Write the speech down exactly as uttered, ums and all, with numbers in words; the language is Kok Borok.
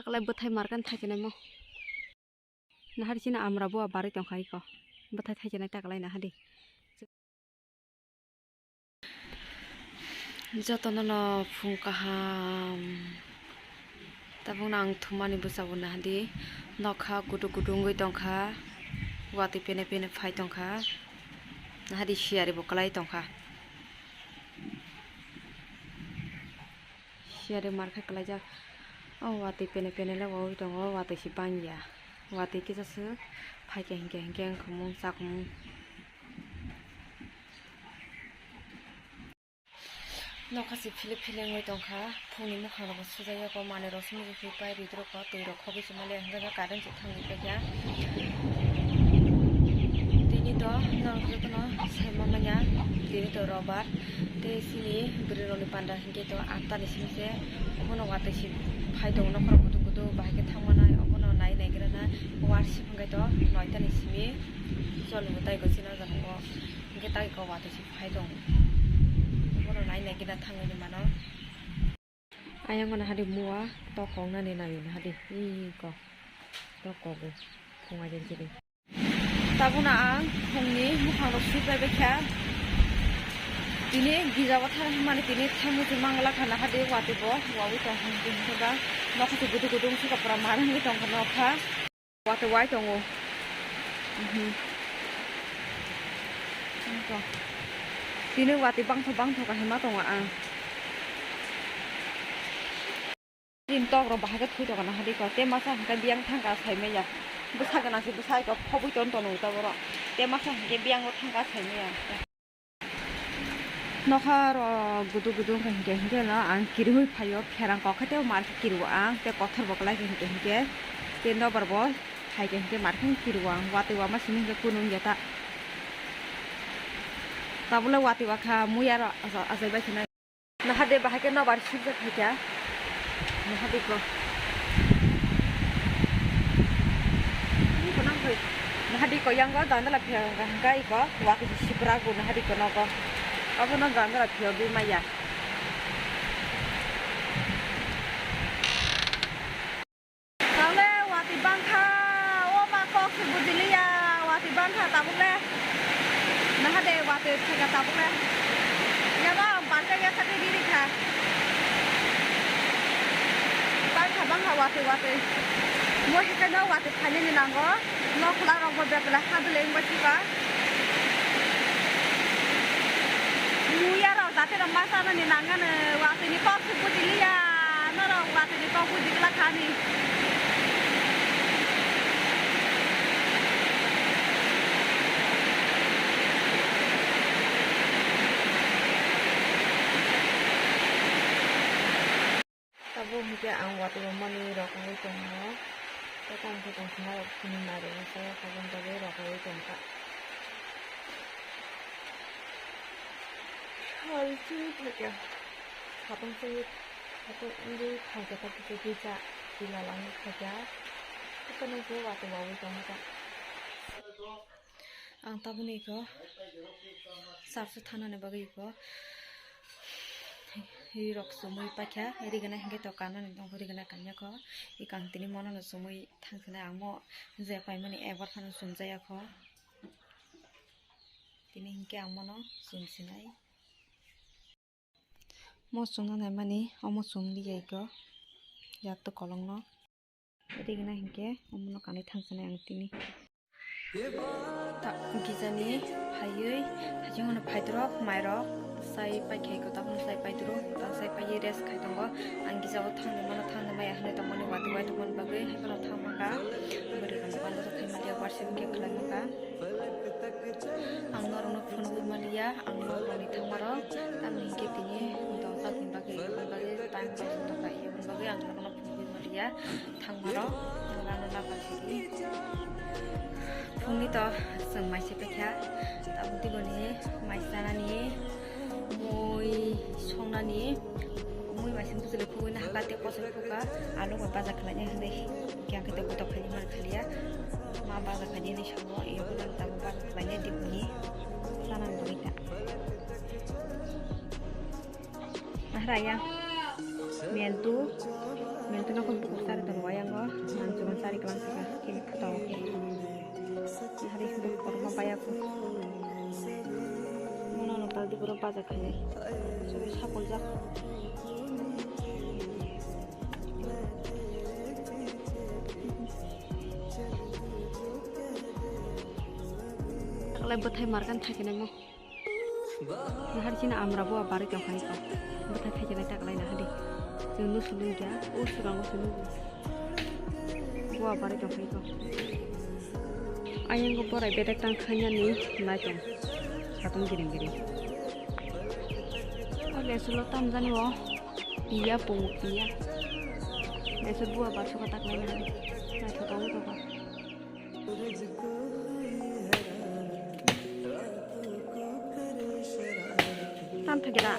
Taklai bwthai markan thaichinaimo. Nahari chini amra bua barwi tongkha iko. Bwthai thaichina taklai nahadi. Jotono no phung kaham. Tabukno ang thumani bwsabo nahadi. Nokha kudu kudu wngwi tongkha. Watwi pene pene phai tongkha. Nahadi siyari bo kwlai tongkha. Siyari markha kwlaijak. O watwi pene pene le wawi tongo, watwi se bangya. Watwi kisa se phaikha hinkhe hinkhe wngkhumung chakhumung. Nokha se philip philip wngwi tongkha, phungni mwkhang rokbo sujak yago, manwi rok se muchung philip pai ridrokgo, twi rok khogwi se maliya, hwnkhe no current se thangwi paikha. Tini to norok jotono sai ma manya, tini to robar, tei chini bwrwi rokni panda hinkhe to atta ni simi se, obono watwi se phai tongo, nokha rok kutuk kutuk bahai khe thang manai, obono nai nai gra na, warsi hwnkhe to noita ni simi choli bo tai gwi chini o jaga o, hwnkhe tai kok watwi se phai tongo, obono nai nai gra thangwi mano. Ayang mano hadi mua tok kok nani nai hadi iko tok kok phunga jeng jeng. Tabukno ang phungni mukhang rok sui pai baikha. Tini gija o thang hwnmani tini thangwi se mangla kha nahadi watwi bo wawi tong hwn hwn hwn ba nokha se gudu gudu wngkha pura mar wngwi tongkha nokha. Watwi wai tongo. Mhm. Tini watwi bangtho bangtho khe ma tongo ang. Tin tok rok bahai khe thui tongo nahadi ko. Te masa hwnkhe biyang thangka sai maya. Bwsa gana se bwsai ko phobwi ton tono uta borok. Te masa hwnkhe biyang o thangka sai maya. Nokha rok gudu gudu wngkha hinkhe hinkhe no ang kiriwi phaio, pherang kok khe tei mar khe kiriwo ang tei kothor bo kwlai khe hinkhe hinkhe tei nobar bo phaikhe hinkhe mar khe kiriwo ang watwi wama simi hinkhe kunu wngya ta tabule watwi wakha muya rok achai bai sinai. Nahade bahai khe nobar sijak phaikha. Nahadi ko. Nahadi ko yango jandala phiya hwnkha hwnkha iko watwi se sipra go nahadi ko nogo. Abono jandala phiya gwi maya. Tale watwi bangkha, o ba kok se bujiliya, watwi bangkha tabukle. Nahade watwi phaikha tabukle. Yaba ang barka ya sakhe riri kha. Bangkha bangkha watwi watwi. Mo hikhe no watwi phainani nango. Nok khwla rok bo bebla hadle wngba siba. Muya rok jate rok ma chanani nangani watwi ni kok se bujiliya. Norok watwi ni kok buji glak kha ni. Tabuk hinkhe ang watwi rok manwi rok oi tongo. Tei tamo khe tong khna rok simi mari rok sa kha boni bagwi rok oi tongkha. Sal chini phaikha. Satung chini satung wngwi phaikha ta kisa kisa tila langwi phaikha. Tei tamo khe watwi wawi tongkha. Ang tabukni iko charch o thanani bagwi iko ri rok chumui paikha, rigena hinkhe to kanani tongkho, rigena kanya kho, iko ang tini mono no chumui thangsinai, ang mo je paimani ekbar phano chumjaya kho, tini hinkhe ang mono chumsinai. Mo chwngno naimani omo chwng liya iko yak to kolokno. Rigna hinkhe omono kanwi thangsinai ang tini. Ta gijani phaiwi thaichung hwnwi phaidrok mairok sai paikha iko tabukno sai paidrok ta sai paiwi rest khai tongo. Ang gija o thangni mano thangni maya hwnwi tongmani watwi wai tongmani bagwi haiphano thangmangkha. Bwrwi rokni bangsa khai maliya worship khe khlai mangkha. Ang norokno phunugwi manliya, ang norokni thangmaro, tamni hinkhe tini doljak ni bagwi, aboni bagwi time pass wng tongkha, aboni bagwi ang norokno phunugwi manliya, thangmaro, norokno napa sidi. Phungni to chwng mai se paikha, tabuk tiboni mai chanani, mui songnani, mui mai se bwchwlwi khugwi nahakha tei kochai khukha, alo bai baja khlainai hwnwi, hwnkhe ang khe tei gotok khainai man khaliya, ma baja khainai hwnwi. Bo iyabo nang tabuk bak khlainai diboni chanani bagwi ta. Nahra yang mentu Mentano ko bukur sari tongo ayango, ang chukon sari klang saka, kini phuta o khe. Hari bukur ma baya ko. Mono no kaldi pura baja khainai. Chukon sapol jak. Taklai bwthai markan thaikinai mo. Nahar chini amra bo abar tong khai ko. Bwthai thaikinai taklai nahadi. Chwng no sulu ya, o surango sulu. Bo abar tong khai ko. Ayang ko borai bedek tang khanya ni naikan. Satung giring giring. O lesulo tam jani o. Iya pungu iya. Lesu bua bar suka taklai nahadi. Naithotok wngthogo. Tam thagi da.